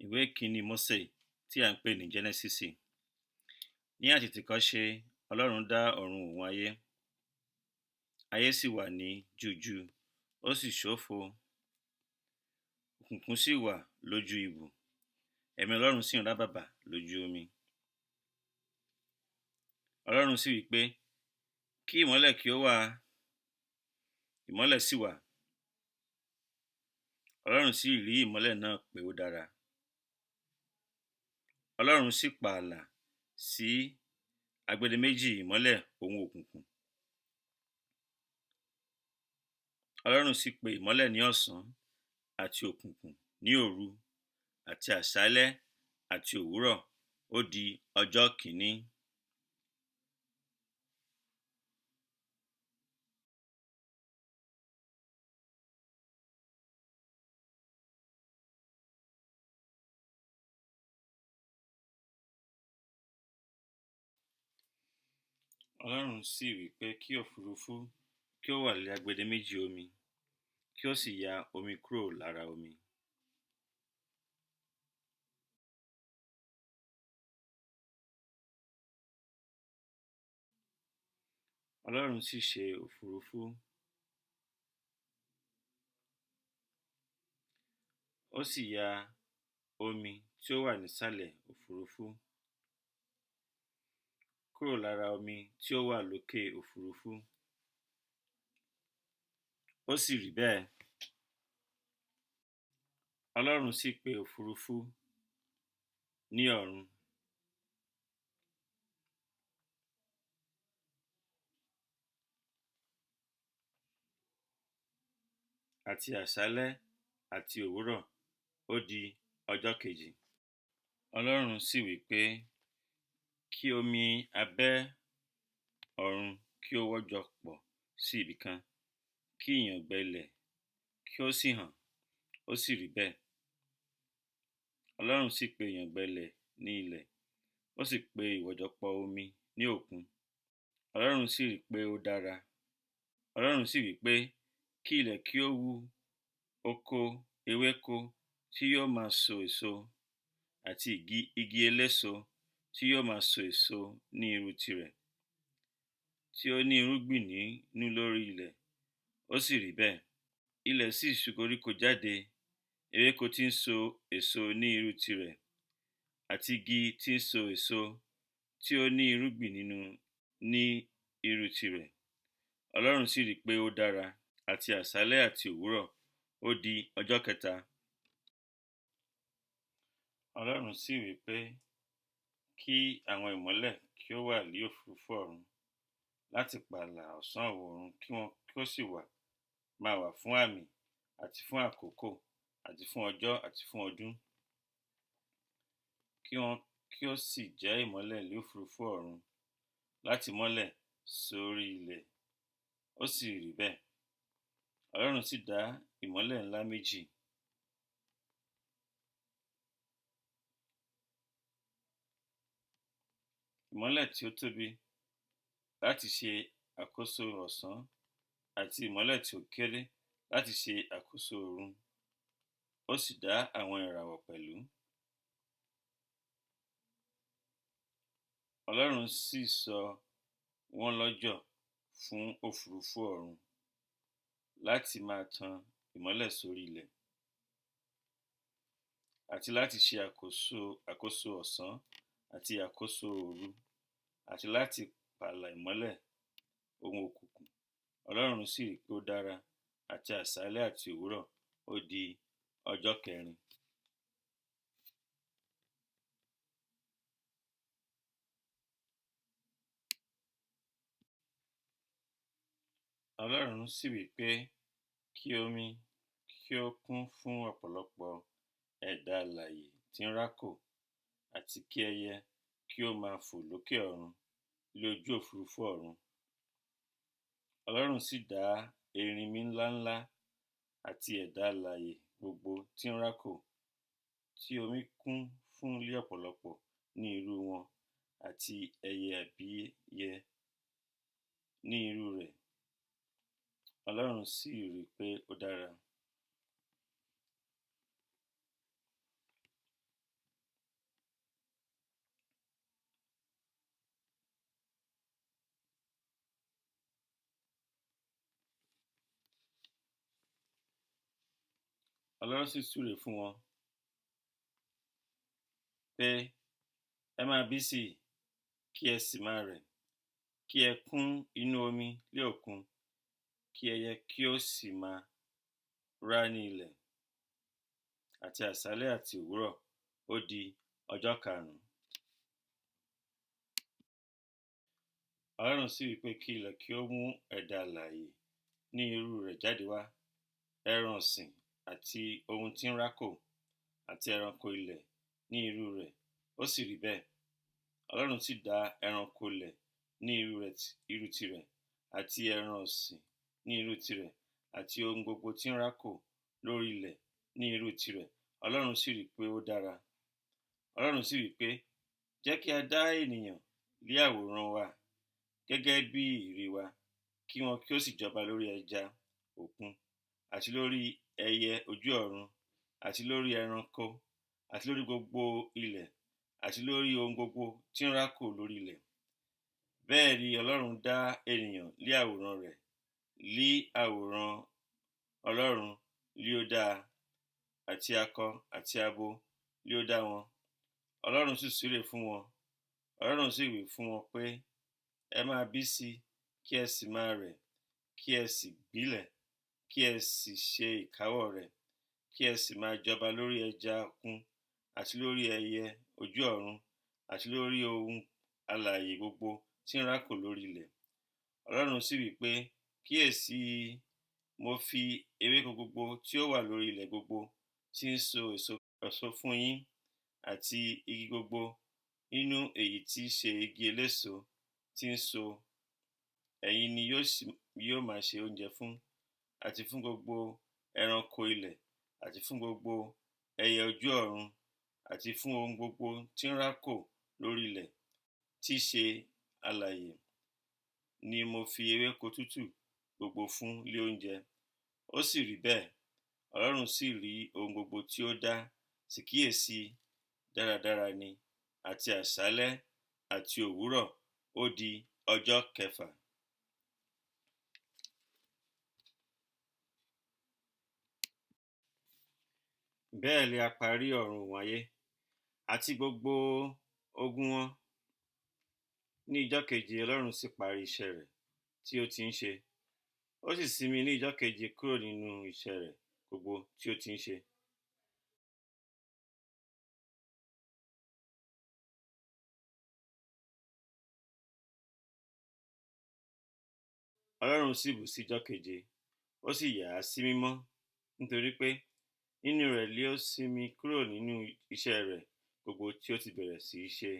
Ìwé ìkíní Mósè tí à ń pè ní Jẹ́nẹ́sísì. Ní àtètèkọ́ṣe Ọlọ́run dá ọ̀run òun ayé. Ayé sì wà ní jújù, ó sì ṣófo. Òkùnkùn sì wà lójú ibú. Ẹ̀mí Ọlọ́run sì ń rábàbà lójú omi. Ọlọ́run sì wí pé, kí ìmọ́lẹ̀ kí ó wà. Ìmọ́lẹ̀ sì wà. Ọlọ́run sì rí ìmọ́lẹ̀ náà pé ó dára. Ọlọ́run sì pààlà sí agbedeméjì ìmọ́lẹ̀ òun òkùnkùn. Ọlọ́run sì pe ìmọ́lẹ̀ ní ọ̀sán àti òkùnkùn ní òru àti àṣálẹ́ àti òwúrọ̀ ó di ọjọ́ kìíní. Ọlọ́run sì wí pé kí òfurufú kí ó wà ní agbedeméjì omi, kí ó sì ya omi kúrò lára omi. Ọlọ́run sì ṣe òfurufú. Ó sì ya omi tí ó wà nísàlẹ̀ òfurufú kúrò lára omi tí ó wà lókè òfurufú. Ó sì rí bẹ́ẹ̀. Ọlọ́run sì pe òfurufú ní ọ̀run. Àti àṣálẹ́ àti òwúrọ̀ ó di ọjọ́ kejì. Ọlọ́run sì wí pé, kí omi abẹ́ ọ̀run kí ó wọ́jọ pọ̀ sí ibìkan, kí ìyàngbẹ ilẹ̀ kí ó sì hàn. Ó sì rí bẹ́ẹ̀. Ọlọ́run sì pe ìyàngbẹ ilẹ̀ ní ilẹ̀, ó sì pe ìwọ́jọpọ̀ omi ní òkun. Ọlọ́run sì rí pé ó dára. Ọlọ́run sì wí pé, kí ilẹ̀ kí ó wú oko ewéko tí yóò máa so èso àti igi eléso tí yóò máa so èso ní irú tirẹ̀, tí ó ní irúgbìn nínú lórí ilẹ̀. Ó sì rí bẹ́ẹ̀. Ilẹ̀ sì sú koríko jáde, ewéko tí ń so èso ní irú tirẹ̀, àti igi tí ń so èso tí ó ní irúgbìn nínú ní irú tirẹ̀. Ọlọ́run sì rí pé ó dára. Àti àṣálẹ́ àti òwúrọ̀ ó di ọjọ́ kẹta. Ọlọ́run sì wí pé, kí àwọn ìmọ́lẹ̀ kí ó wà ní òfurufú ọ̀run láti pààlà ọ̀sán òun kí wọn kí ó sì wà máa wà fún àmì àti fún àkókò àti fún ọjọ́ àti fún ọdún. Kí wọn kí ó sì jẹ́ ìmọ́lẹ̀ ní òfurufú ọ̀run láti mọ́lẹ̀ sórí ilẹ̀. Ó sì rí bẹ́ẹ̀. Ọlọ́run sì dá ìmọ́lẹ̀ ńlá méjì. Ìmọ́lẹ̀ tí ó tóbi láti ṣe àkóso ọ̀sán àti ìmọ́lẹ̀ tí ó kéré láti ṣe àkóso òru. Ó sì dá àwọn ìràwọ̀ pẹ̀lú. Ọlọ́run sì sọ wọ́n lọ́jọ̀ fún òfurufú ọ̀run láti máa tan ìmọ́lẹ̀ sórí ilẹ̀ àti láti ṣe àkóso ọ̀sán àti àkóso òru àti láti pààlà ìmọ́lẹ̀ òun òkùnkùn. Ọlọ́run sì rí pé ó dára. Àti àṣálẹ́ àti òwúrọ̀ ó di ọjọ́ kẹrin. Ọlọ́run sì wí pé, kí omi kí ó kún fún ọ̀pọ̀lọpọ̀ ẹ̀dá alààyè tí ń rákò àti kí ẹyẹ kí ó máa fò lókè ọ̀run lójú òfurufú ọ̀run. Ọlọ́run sì dá erinmi ńláńlá àti ẹ̀dá alààyè gbogbo tí ń rákò, tí omi kún fún lí ọ̀pọ̀lọpọ̀ ní irú wọn àti ẹyẹ àbíyẹ ní irú rẹ̀. Ọlọ́run sì rí pé ó dára. Ọlọ́run sì súre fún wọn pé, ẹ máa bí sí i, kí ẹ sì máa rẹ̀, kí ẹ kún inú omi lé òkun, kí ẹyẹ kí ó sì máa rá ní ilẹ̀. Àti àṣálẹ́ àti òwúrọ̀, ó di ọjọ́ karùn-ún. Ọlọ́run sì wí pé kí ilẹ̀ kí ó mú ẹ̀dá alààyè ní irú rẹ̀ jáde wá, ẹran ọ̀sìn àti ohun tí ń rákò àti ẹranko ilẹ̀ ní irú rẹ̀, ó sì rí bẹ́ẹ̀. Ọlọ́run sì dá ẹranko ilẹ̀ ní irú tirẹ̀, àti ẹran ọ̀sìn ní irú tirẹ̀, àti ohun gbogbo tí ń rákò lórí ilẹ̀ ní irú tirẹ̀. Ọlọ́run sì rí pé ó dára. Ọlọ́run sì wí pé, jẹ́ kí a dá ènìyàn lé àwòrán wa gẹ́gẹ́ bí ìrí wa, kí wọn kí ó sì jọba lórí ẹja òkun, àti lórí ẹyẹ ojú ọ̀run, àti lórí ẹranko, àti lórí gbogbo ilẹ̀, àti lórí ohun gbogbo tí ń rákò lórí ilẹ̀. Bẹ́ẹ̀ ni Ọlọ́run dá ènìyàn lé àwòrán rẹ̀, lí àwòrán Ọlọ́run lí ó dá a, àti akọ àti abo lí ó dá wọn. Ọlọ́run sì súre fún wọn. Ọlọ́run sì wí fún wọn pé, ẹ máa bí sí i, kí ẹ sì máa rẹ̀, kí ẹ sì gbílẹ̀, kí ẹ sì ṣe ìkáwọ́ rẹ̀, kí ẹ sì máa jọba lórí ẹja òkun, àti lórí ẹyẹ ojú ọ̀run, àti lórí ohun alààyè gbogbo tí ń rákò lórí ilẹ̀. Ọlọ́run sì wí pé, kíyèsí i, mo fi ewéko gbogbo tí ó wà lórí ilẹ̀ gbogbo tí ń so èso fún yín, àti igi gbogbo nínú èyí tí í ṣe igi eléso tí ń so, ẹ̀yin ni yóò máa ṣe oúnjẹ fún, àti fún gbogbo ẹranko ilẹ̀, àti fún gbogbo ẹyẹ ojú ọ̀run, àti fún ohun gbogbo tí ń rákò lórí ilẹ̀ tí í ṣe alààyè, ni mo fi ewéko tútù gbogbo fún lé oúnjẹ. Ó sì rí bẹ́ẹ̀. Ọlọ́run sì rí ohun gbogbo tí ó dá, sì kíyèsi, dáradára ni. Àti àṣálẹ́ àti òwúrọ̀, ó di ọjọ́ kẹfà. Bẹ́ẹ̀ li a parí ọ̀run òun ayé, àti gbogbo ogun wọn. Ní ijọ́ keje Ọlọ́run sì parí iṣẹ́ rẹ̀ tí ó ti ń ṣe. Ó sì sinmi ní ijọ́ keje kúrò nínú iṣẹ́ rẹ̀ gbogbo tí ó ti ń ṣe. Ọlọ́run sì bù sí ijọ́ keje, ó sì yà á sí mímọ́, nítorí pé nínú rẹ̀ li ó sinmi kúrò nínú iṣẹ́ rẹ̀ gbogbo tí ó ti bẹ̀rẹ̀ sí í ṣe.